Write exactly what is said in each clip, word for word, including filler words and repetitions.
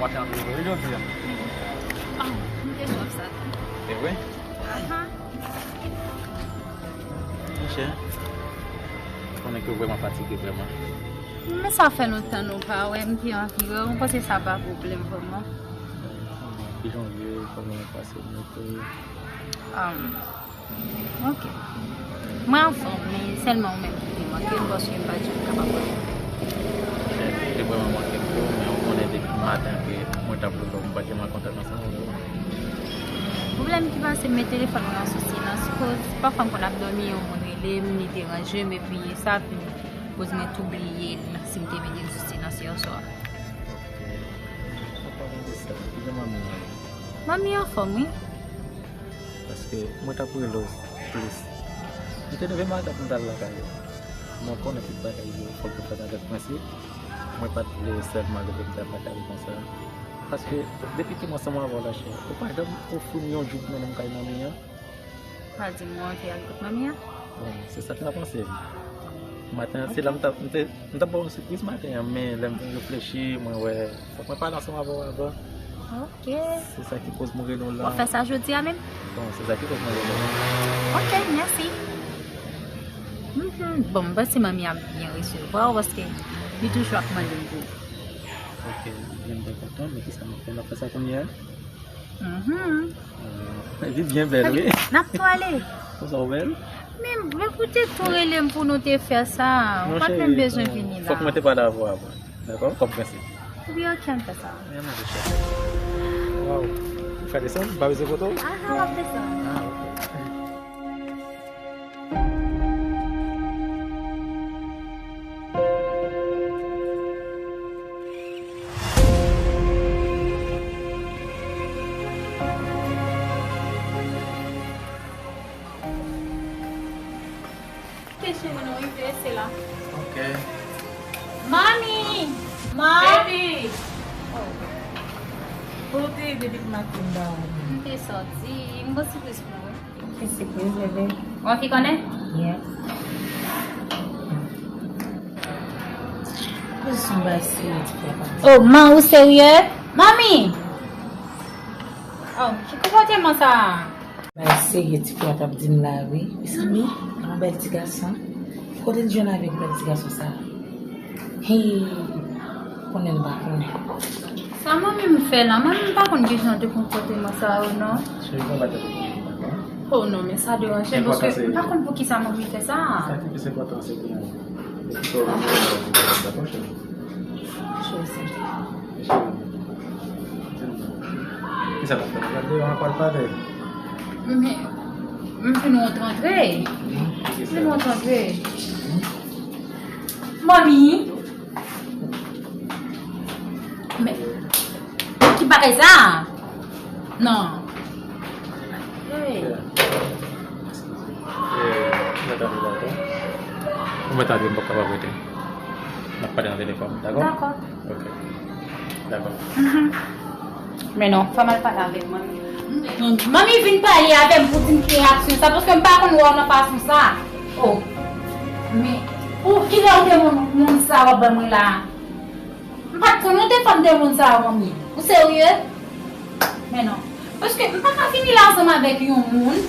Ou te antre jodi a? Ah, m te sòf sa tou. E vre? Aha. Monchè, konnen ke w vrèman fatige vrèman. Men sa fè lontan nou pa wè, m te anvi wè w, m panse sa pa pwoblèm vrèman. Ki jan w ye, kòman w pase, nou te Um, ok. Mwen anfòm, men sèlman ou menm ki te manke m, paske m pa t janm kapab wè w. Monchè, ou te vrèman manke m tou, men ou konnen depi maten ke mwen t ap rele w, m pa t janm an kontak ansanm avè w. Pwoblèm ki pase m, men telefòn mwen an sou silans, koz pafwa m konn ap dòmi, yon moun rele m, li deranje m, epi sa vin koz mwen tou bliye l, si m te mete l sou silans yè swa. Ok. Sa pa mande sa, ki jan manmi an ye? Manmi anfòm, wi. Paske mwen t ap rele w plis. M te leve maten pou m t al lakay ou. Mwen konnen tout bagay yo, fòk yo fèt avèk prensip. Mwen pa t vle sèlman leve m t al lakay ou konsa. Paske depi ke m ansanm avè w la, chè, ou pa janm ofri m yon jou pou mennen m kay manmi an. Pa di m ou anvi al kot manmi an? Bon, se sa k nan panse m. Maten an, se la m t ap, m te, m t ap ba w yon sipriz maten an, men lè m vin reflechi, mwen wè, fòk mwen pale ansanm avè w avan. Ok. Se sa ki koz mwen rele w la. W ap fè sa jodi a menm? Bon, se sa ki koz mwen rele w. Ok, mèsi. Mhm. Bon, m panse manmi ap byen resevwa w, paske li toujou ap mande m pou ou. Ok, m byen kontan, men kisa m ap fè? M ap fè sa kounye a? Mhm. Epi byen bèl, wi. N ap tou ale. Konsa w bèl? Men, men pou te tou rele m pou nou te fè sa. Ou pa t menm bezwen vini la. Fòk mwen te pale avè w avan. Dakò? Kòm prensip. Wi, ok, ann fè sa. Men ann ale, chè. Waw. Ou ka desann? M pa bezwen foto? Aha, w ap desann. Ah, ok. Ok, cheri, nou rive, se la. Ok. Mami! Ma! Baby! Oh. Kote w te ye depi maten m pa wè w? M te sòti, m gon sipriz pou ou. Ki sipriz, bebe? Ou anvi konnen? Yeah. Poze sou yon bagay serye ti fè pa. Oh, man, ou serye? Mami! Oh, ki konpòteman sa a? Bagay serye ti fè a t ap di m la, wi. Mezanmi, yon bèl ti gason. Kote l jwenn avèk bèl ti gason sa a? Hey, konnen l pa konnen. Sa manmi m fè la? Manmi m pa konn kijan de konpòteman sa yo, non. Cheri, pa bat tèt ou pou mwen, dakò? Oh non, men sa deranje m, paske m pa konn poukisa manmi fè sa. Sa ki plis enpòtan, se pou nou. Dakò, cheri? Cheri, se. Cheri, di m non. Kisa n ap fè? N ap gade, n ap al pale. Men, m vin rantre. M vin rantre. Manmi! Men, ki bagay sa? Non. Hey. Eskize. Eh, mwen tande la, ok? Ou mwen tande, m p ap kapab rete. N ap pale nan telefòn, dakò? Dakò. Ok. Dakò. Mhm. Men non, fò m al pale avèk manmi. Manmi vin pale avè m pou di m ki reyaksyon sa, paske m pa konn wè w nan fason sa. Oh. Men, ou, kilè ou te moun, moun sa w ap ban mwen la? M pa t konnen w te fanm de moun sa yo, manmi. Ou serye? Men non. Paske m pa ka vini la ansanm avèk yon moun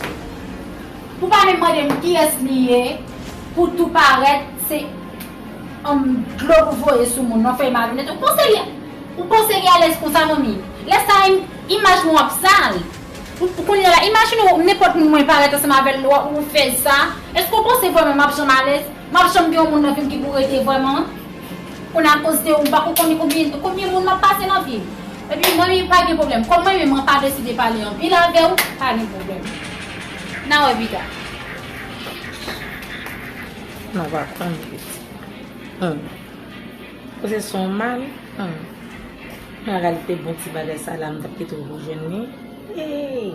pou pa menm mande m kiyès li ye, pou tou parèt se, um, dlo pou voye sou moun nan, fè malonèt. Ou panse li, ou panse li alèz konsa, manmi? Lè sa a, im-, imaj mwen ap sal. Ou, ou kounye a la, imajine w, nenpòt moun mwen parèt ansanm avè l, ou, ou fè sa. Èske w panse vrèman m ap janm alèz? M ap janm gen yon moun nan vi m ki pou rete vrèman? Kounye a, akoz de ou, m pa ko konnen konbyen, konbyen moun m ap pase nan vi m. Epi, mwen menm, pa gen pwoblèm. Kòm mwen menm, mwen pa deside pale anpil avè w, pa gen pwoblèm. N a wè pita. Non, pa konn pitit. Hmm. Ou se son mal? Hmm. An reyalite, bon ti bagay sa la, m t ap kite w pou jwenn li. Hey!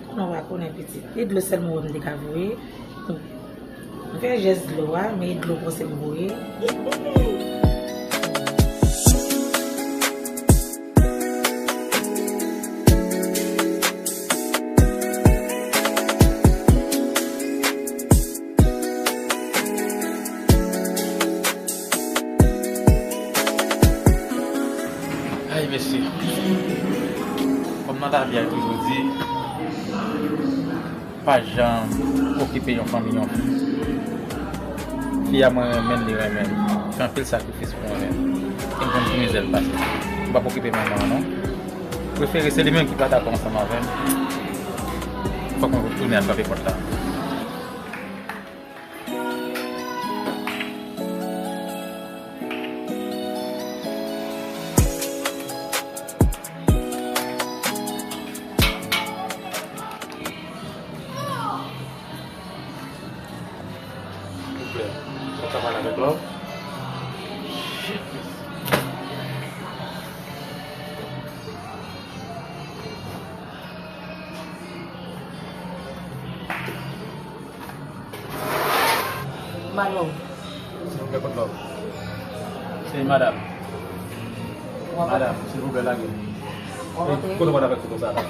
Konnen w pa konnen pitit. E dlo sèlman w wè m te ka voye. Hmm. M fè jès dlo a, men e dlo panse m voye. Ay, Mesye, kòm nan lavi a yo toujou di, pa janm okipe yon fanmi yon fi. Fi a mwen renmen l, li renmen m. Fè anpil sakrifis pou mwen menm. E m konn ki mizè l pase. M p ap okipe manman an non. Prefere se li menm ki pa dakò ansanm avè m. Fòk mwen retounen al frape pòt la. Silvouplè, mwen ka pale avèk Love? Malo. Silvouplè, kot Love? Se madanm. Madanm, silvouplè, lage. Kote w pral avèk foto sa la?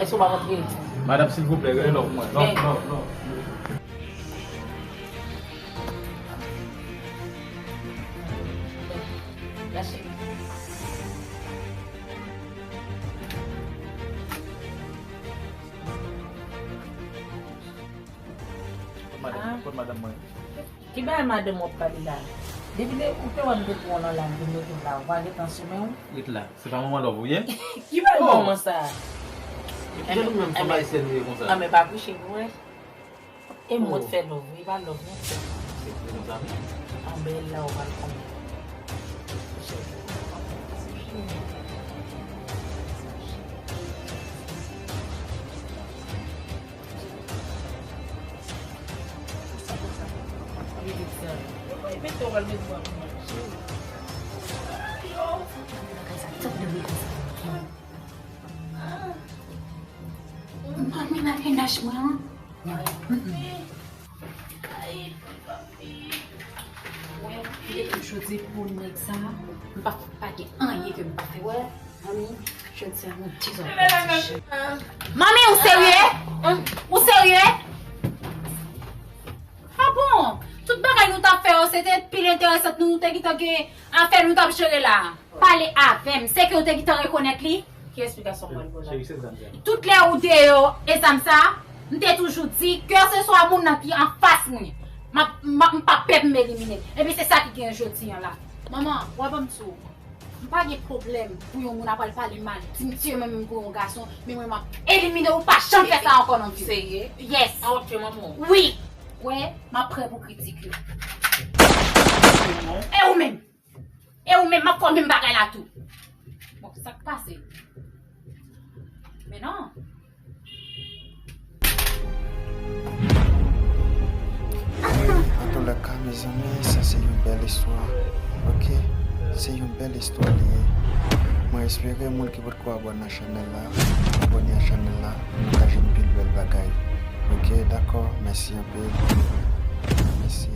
Èske w pa rantre? Madanm, silvouplè, rele Love pou mwen. Love, Love, Love. Lâche. Kot madanm, kot madanm mwen? Ki bagay madanm w ap pale la? Depi lè ou te wè m te pran w nan la, m vin mete w la, ou pa gentan simen w? Ret la. Se pa manman Love ou ye? Ki bagay manman sa? Ki jan nou menm fanm ayisyèn nou ye konsa? Anben pa kouche pou wè. E mwen t fè love, wi, pa love non. Se pou konsa wi. Anben la ou pral konnen. Manmi nan mennaj mwen an. Wè, m te toujou di pou nèg sa, m pa, pa gen anyen ke m pa fè. Wè, manmi, jodi a nou dezòganizan. Manmi, ou serye? Ou serye? Ah bon? Tout bagay nou t ap fè yo, se te pil enteresan, nou te gentan gen afè nou t ap jere la. Pale avè m, se ke ou te gentan rekonèt li? Ki esplikasyon mwen ba w la? Tout lè ou deyò e zam sa, m te toujou di, kèlkeswa moun nan ki anfas mwen, m ap, m ap, m p ap pè pou m elimine l. Epi se sa ki gen jodi a la. Manman, w ap ban m di w, m pa gen pwoblèm pou yon moun ap al pale mal, di m tiye mwen menm pou yon gason, men mwen m ap elimine w, ou pa janm fè sa ankò nan vi w. Serye? Yes. A, w ap tiye manman w? Wi. Wè, m ap prè pou kritike. E ou menm? E ou menm, m ap fè w menm bagay la tou. Bon, sa k pase? Men non. Antoulèka, mezanmi, sa se yon bèl istwa. Oke? Se yon bèl istwa li ye. Mwen espere moun ki potko abòne nan chanèl la, abòne a chanèl la, pou nou ka jwenn pil bèl bagay. Oke, dakò? Mèsi anpil. Mèsi.